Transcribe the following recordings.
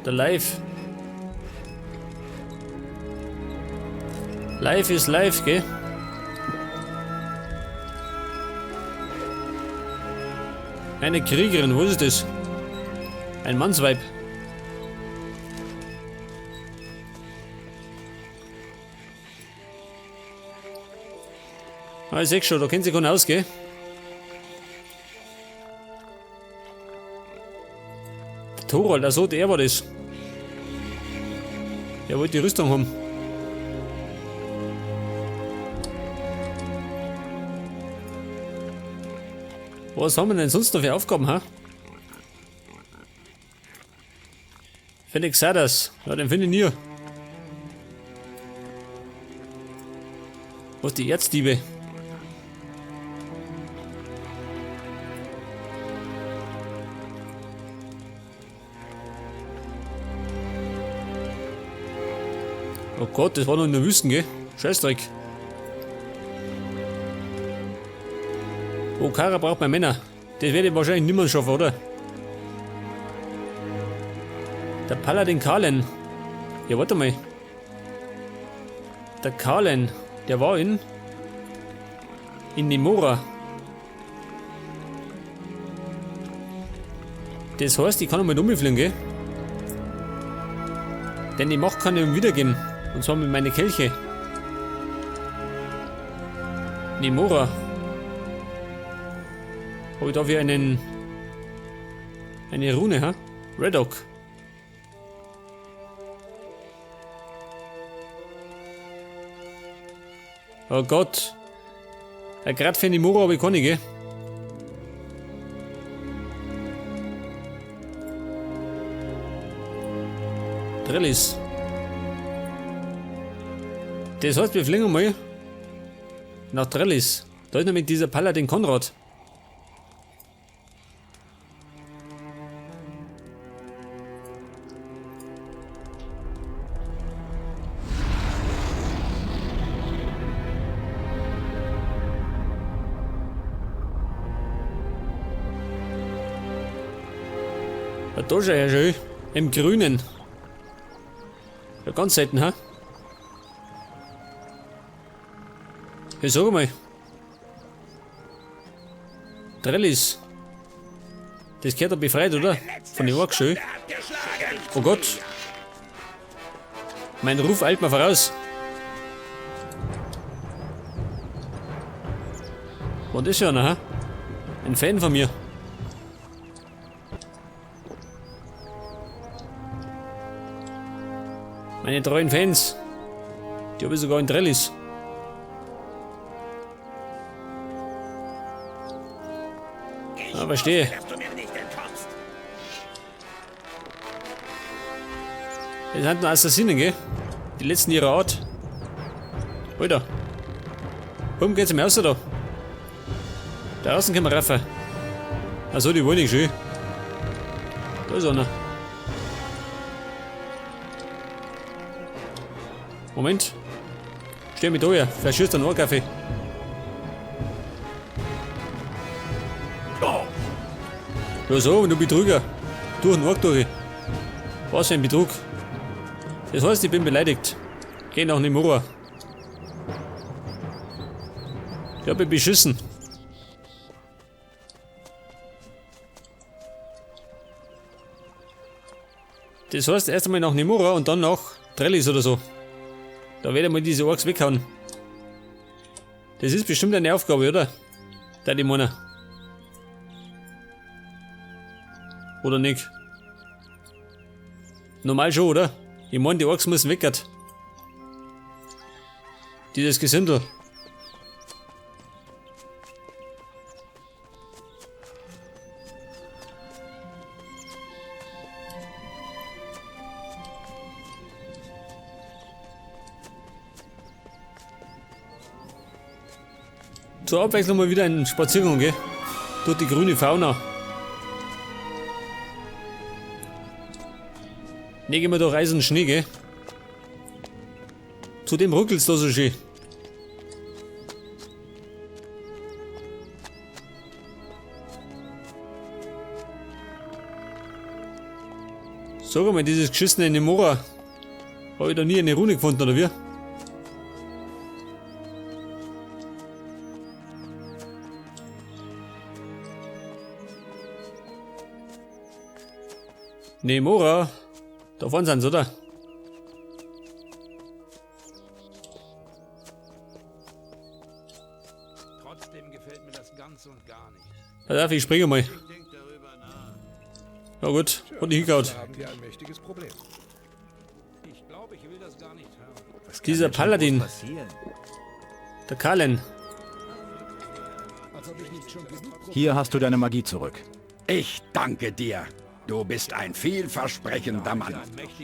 Der Live. Live is live, gell? Eine Kriegerin, wo ist das? Ein Mannsweib. Ah, ich seh schon, da kennt sich keiner aus, gell? Der Thorald, also der war das. Der wollte die Rüstung haben. Was haben wir denn sonst noch für Aufgaben, ha? Felix Sadas. Ja, den finde ich nie. Was die Erzdiebe? Oh Gott, das war noch in der Wüste, gell? Scheißdreck. Oh, Kara braucht mehr Männer. Das werde ich wahrscheinlich nimmer schaffen, oder? Der Paladin Kalen. Ja, warte mal. Der Kalen, der war in Nemora. Das heißt, ich kann noch mal umfliegen, gell? Denn die Macht kann ich ihm wiedergeben. Und zwar mit meinen Kelche. Nemora. Hab ich da wieder eine Rune, ha? Reddock. Oh Gott. Ja, grad für Nemora hab ich keine, gell? Trellis. Das heißt, wir fliegen mal nach Trellis. Da ist nämlich dieser Paladin Konrad. Ja, da schau her schön. Im Grünen. Ja, ganz selten, ha? Ich sag mal. Trellis. Das gehört doch befreit, oder? Von den Orks schön. Oh Gott. Mein Ruf eilt mir voraus. Und ist ja einer, ha? Ein Fan von mir. Meine treuen Fans. Die hab ich sogar in Trellis. Ah, verstehe. Das sind nur Assassinen, gell? Die letzten ihrer Art. Alter. Warum geht's im raus da? Da außen können wir rauf. Achso, die wollen nicht schön. Da ist einer. Moment. Stell mich da her. Vielleicht schießt er einen Ohrkaffee. Ja so, du Betrüger. Durch den Ork durch. Was für ein Betrug. Das heißt, ich bin beleidigt. Geh nach Nemora. Ich hab mich beschissen. Das heißt, erst einmal nach Nemora und dann nach Trellis oder so. Da werde ich mal diese Orks weghauen. Das ist bestimmt eine Aufgabe, oder? Da die meiner. Oder nicht? Normal schon, oder? Ich mein, die Orks müssen weg. Dieses Gesindel. Zur Abwechslung mal wieder ein Spaziergang, gell? Durch die grüne Fauna. Ne, gehen wir durch Eis und Schnee, gell? Zudem ruckelt's da so schön. Sag einmal, dieses geschissene Nemora. Habe ich da nie eine Rune gefunden, oder wie? Nemora. Da vorne sind sie, oder? Trotzdem gefällt mir das ganz und gar nicht. Pass auf, ich springe mal. Ja gut, hat nicht hingehauen. Da haben wir ein mächtiges Problem. Ich glaube, ich will das gar nicht hören. Dieser Paladin, Passieren? der Kalen. Hier hast du deine Magie zurück. Ich danke dir. Du bist ein vielversprechender Mann.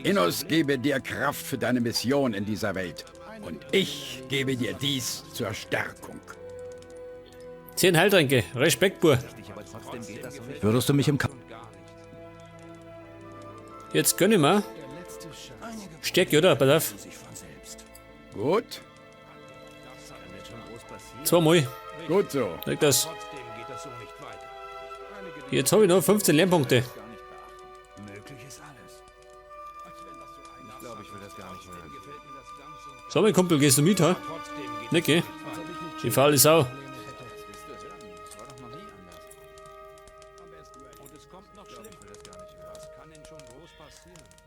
Innos gebe dir Kraft für deine Mission in dieser Welt. Und ich gebe dir dies zur Stärkung. 10 Heiltränke. Respekt, Bur. Würdest du mich im Kampf... Jetzt gönn ich mir. Stärke, oder? Pass auf. Gut? Zweimal. Gut so. Leg das. Trotzdem geht das so nicht weiter. Jetzt habe ich noch 15 Lernpunkte. Möglich ist alles. Ich glaube, ich will das gar nicht hören. So, mein Kumpel, gehst du mit, ha? Nicht, geh. Die faule Sau.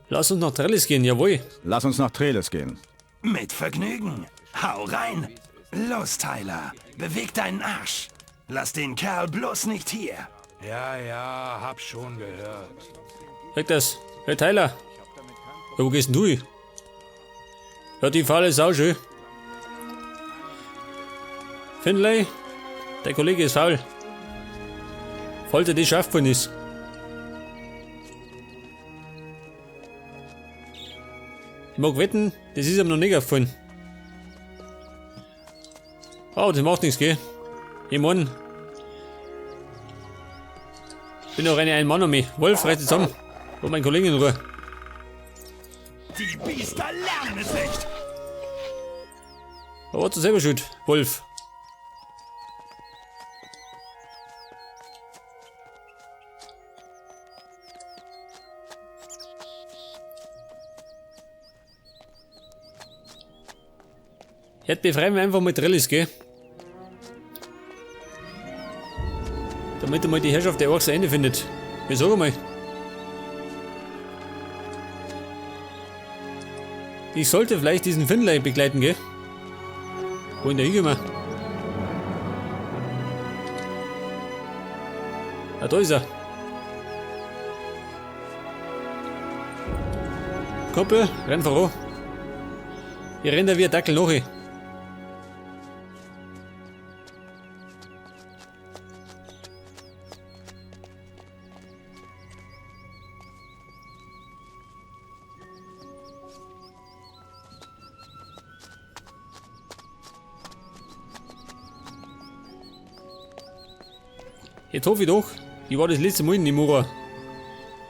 Lass uns nach Trellis gehen, jawohl. Lass uns nach Trelis gehen. Mit Vergnügen. Hau rein. Los, Tyler. Beweg deinen Arsch. Lass den Kerl bloß nicht hier. Ja, ja, hab schon gehört. Leg das. Hey, Tyler. Ja, wo gehst denn du hin? Ja, die faule Sau schön. Finlay, der Kollege ist faul. Falls er das schaffen ist. Ich mag wetten, das ist ihm noch nicht aufgefallen. Oh, das macht nichts, gell? Ich mein, bin doch eine Ein-Mann-Armee. Wolf, reiß dich zusammen. Hol meinen Kollegen in Ruhe. Die Biester lernen es nicht. Aber du selber schuld, Wolf. Jetzt befreien wir einfach mal Trellis, gell? Damit einmal die Herrschaft der Orks ein Ende findet. Ich sag einmal. Ich sollte vielleicht diesen Finlay begleiten, gell? Wo in der hingekommen? Ah, da ist er. Kumpel, renn voran. Ich renn da wie ein Dackel nach. Jetzt hoffe ich doch, ich war das letzte Mal in Nemora.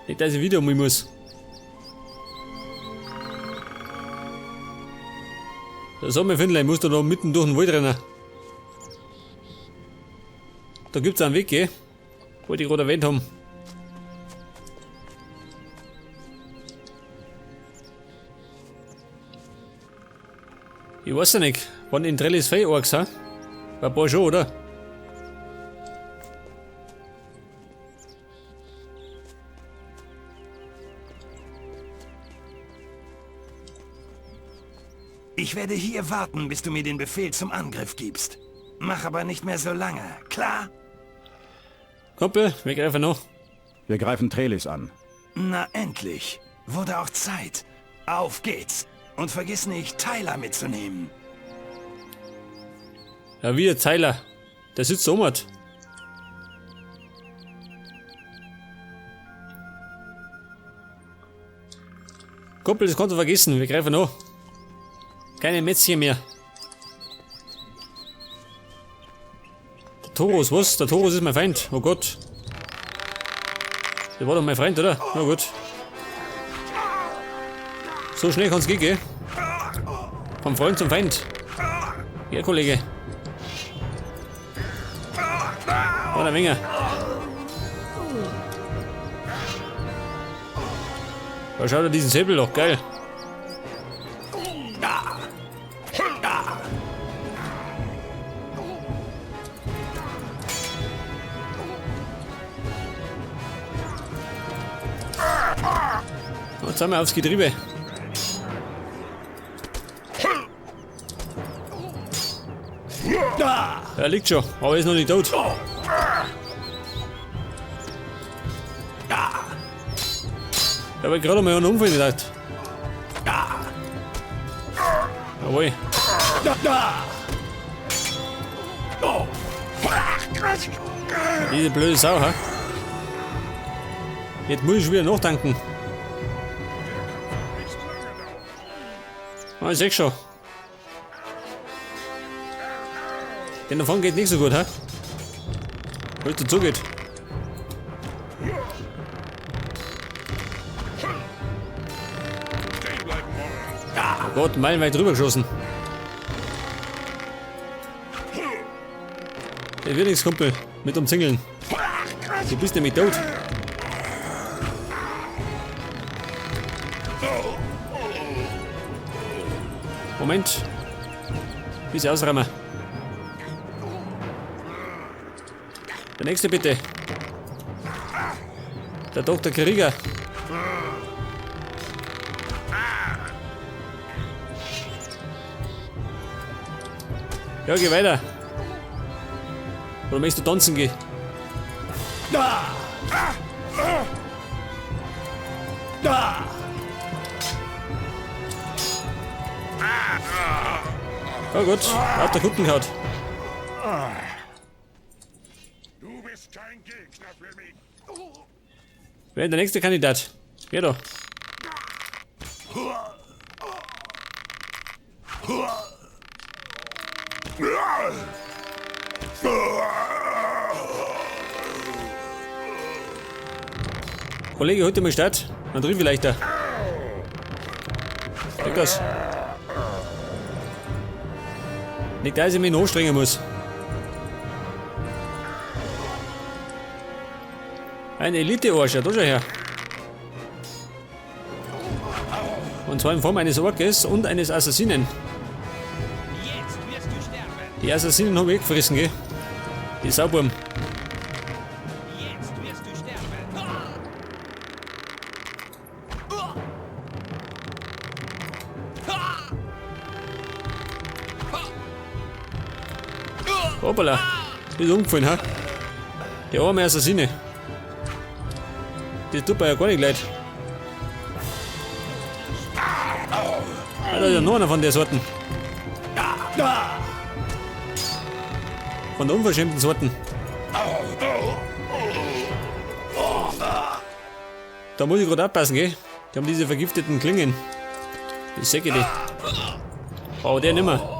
Nicht, dass ich wieder mal muss. Da sag mal, Finlay, musst du da mitten durch den Wald rennen. Da gibt's einen Weg, gell? Wollte ich gerade erwähnt haben. Ich weiß ja nicht, wann in Trellis Fee Orks, ha? War ein paar schon, oder? Ich werde hier warten, bis du mir den Befehl zum Angriff gibst. Mach aber nicht mehr so lange, klar? Kumpel, wir greifen noch. Wir greifen Trelis an. Na endlich. Wurde auch Zeit. Auf geht's. Und vergiss nicht, Tyler mitzunehmen. Ja, wie der Tyler. Der sitzt so mat. Kumpel, das kannst du vergessen. Wir greifen noch. Keine Mätzchen mehr. Der Torus, was? Der Torus ist mein Feind. Oh Gott. Der war doch mein Freund, oder? Na gut. So schnell kann's gehen, gell? Vom Freund zum Feind. Ja, Kollege. War der Menge. Da schaut er diesen Säbel doch, geil. Jetzt haben wir aufs Getriebe. Er liegt schon, aber ist noch nicht tot. Ich habe gerade mal einen Unfall gedacht. Jawohl. Diese blöde Sau, ha? Jetzt muss ich schon wieder nachtanken. Ah, ich seh schon. Den davon geht nicht so gut, hä? Wo es dazu geht. Oh Gott, meilenweit drüber geschossen. Der wird nichts, Kumpel. Mit umzingeln. Du bist nämlich tot. Moment. Bisschen ausräumen. Der nächste bitte. Der Dr. Krieger. Ja, geh weiter. Oder möchtest du tanzen gehen? Oh gut, hat der Kunden gehauen. Du bist kein Gegner für mich. Wer ist der nächste Kandidat? Wer da? Kollege, heute mal Start. Dann drin vielleicht da. Leg das. Nicht, dass ich mich noch anstrengen muss. Ein Elite-Arsch, ja, da schau her. Und zwar in Form eines Orkes und eines Assassinen. Die Assassinen haben ich gefressen, gell? Die Sauburm. Hoppala, ist umgefallen, ha? Der arme Assassine. Das tut mir ja gar nicht leid. Ah, da ist ja noch einer von der Sorten. Von der unverschämten Sorten. Da muss ich grad aufpassen, gell? Die haben diese vergifteten Klingen. Die Säcke, die. Oh, der nimmer.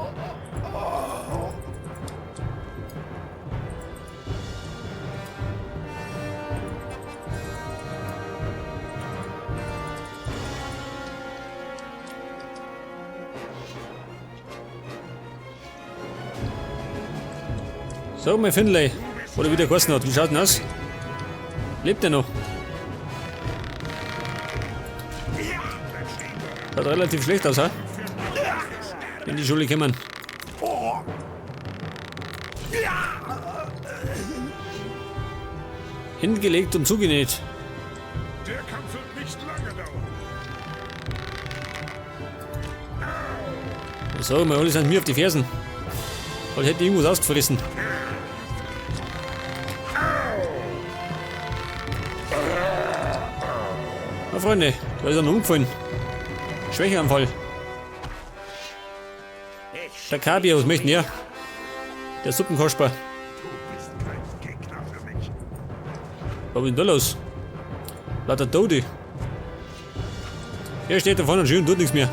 Sag mal, Finlay, oder wie der geheißen hat, wie schaut denn aus? Lebt er noch? Schaut relativ schlecht aus, ha? In die Schule kommen. Hingelegt und zugenäht. Der Kampf wird nicht lange dauern. Sag mal, alle sind mir auf die Fersen. Als hätte ich irgendwas ausgefressen. Na Freunde, da ist er noch umgefallen. Schwächeanfall. Der Kabier, was möchte der? Der Suppenkasper. Du bist kein Gegner für mich. Was ist denn da los? Lauter Tote. Er steht da vorne und schön tut nichts mehr.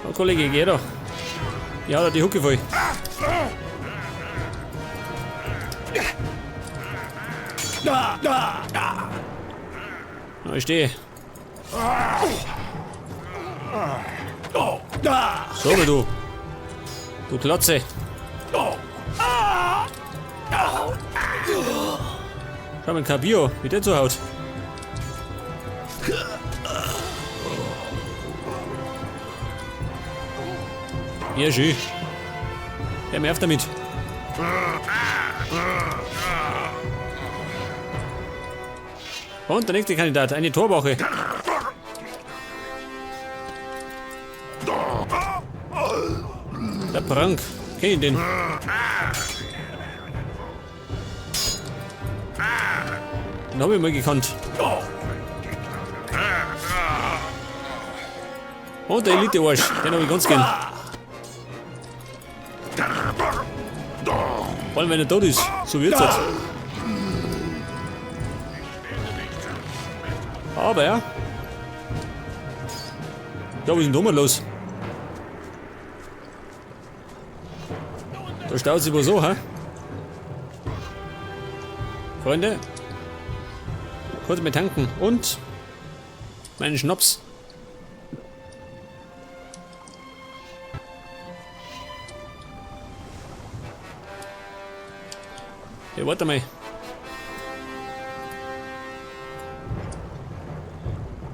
Oh, Kollege, geh doch. Ja, da die Hucke voll. Na, ich stehe. So, aber du. Du Klotze. Schau mal, Cabio, wie der zuhaut. Ja, schön. Hör mir auf damit. Und der nächste Kandidat, eine Torwache. Der Prank. Kenn ich den? Den hab ich mal gekannt. Und der Elite-Arsch, den hab ich ganz gern. Vor allem, wenn er tot ist, so wird's halt. Aber ja. Ja, was ist denn da mal los? Da staut sich was so, hä? Freunde. Kurz mit tanken und meinen Schnaps. Ja, warte mal.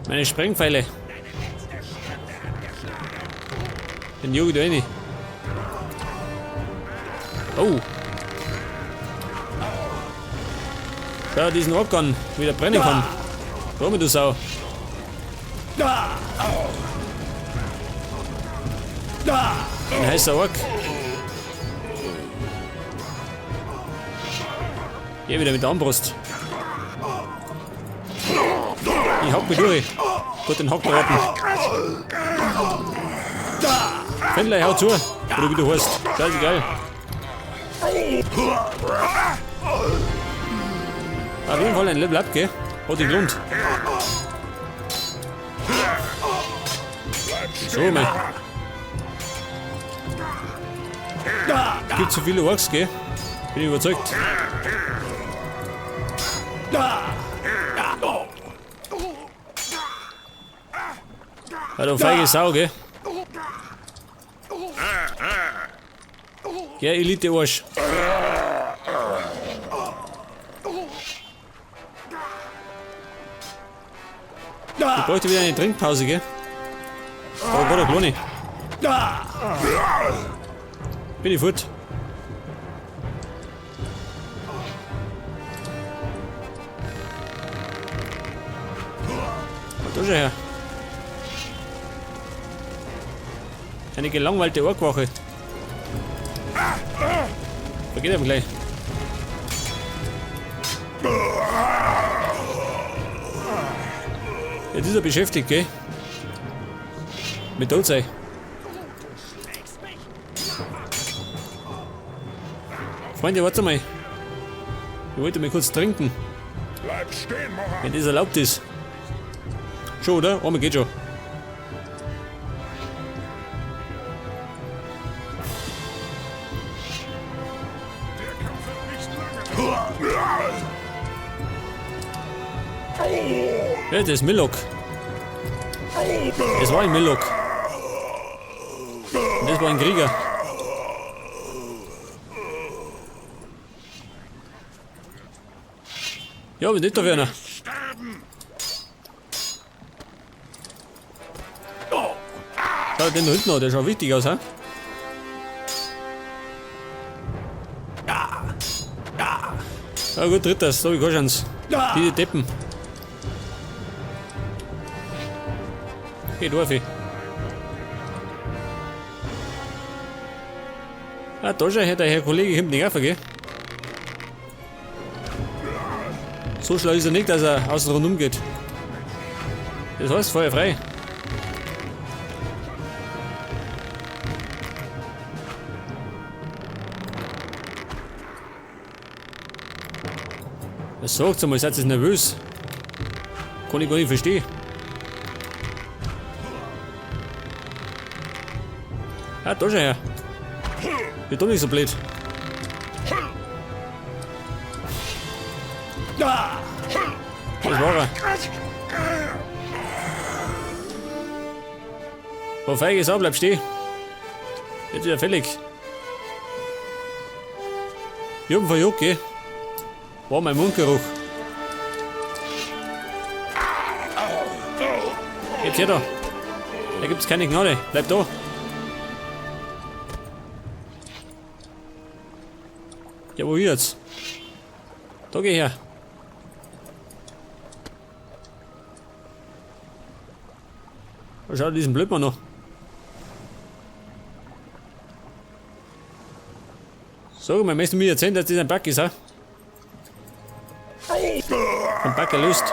Meine Sprengpfeile. Den jog ich da rein. Oh. Schau diesen Ork an, wie der brennen kann. Komm, du Sau. Ein heißer Ork. Geh wieder mit der Armbrust. Ich hock mich durch. Gut, den Hockbraten. Fendler, hau zu. Oder wie du heißt. Scheißegal. Auf jeden Fall ein Level up, gell? Hat sich gelohnt. So, mei. Gibt zu viele Orks, gell? Bin ich überzeugt. Ja, du feige Sau, gell? Ja, Elite-Arsch. Ich bräuchte wieder eine Trinkpause, gell? Oh Gott, Klone. Bin ich fort. Da schon her. Eine gelangweilte Orkwache. Da geht aber gleich. Jetzt ist er beschäftigt, gell? Mit tot sein. Freunde, warte mal. Ich wollte mal kurz trinken. Bleib stehen, Moran. Wenn das erlaubt ist. Schon, oder? Einmal geht schon. Der Kampf wird nicht lange dauern. Ja, das ist Milok. Es war ein Milok. Und das war ein Krieger. Ja, aber nicht da Werner. Schau den da hinten an, der schaut wichtig aus, hä? Ja gut, drittes, da hab ich keine Chance. Diese Deppen. Okay, Dorfi. Ah, da schon, der Herr Kollege kommt nicht auf, gell? So schlau ist er nicht, dass er außen rundum geht. Das heißt, Feuer frei. Was sagt's einmal, seid ihr nervös? Kann ich gar nicht verstehen. Ah, da schon her. Bin doch nicht so blöd. Das war er. Oh, feige Sau, bleib stehen. Jetzt wieder fällig. Ich hab ihn verjagt, gell? War mein Mundgeruch. Jetzt her da. Da gibt's keine Gnade. Bleib da. Ja, wo jetzt? Da geh her. Oh, schau diesen Blödmann noch. Sag mal, möchtest du mir erzählen, dass das ein Bug ist, ha? Ein Bug erlöst.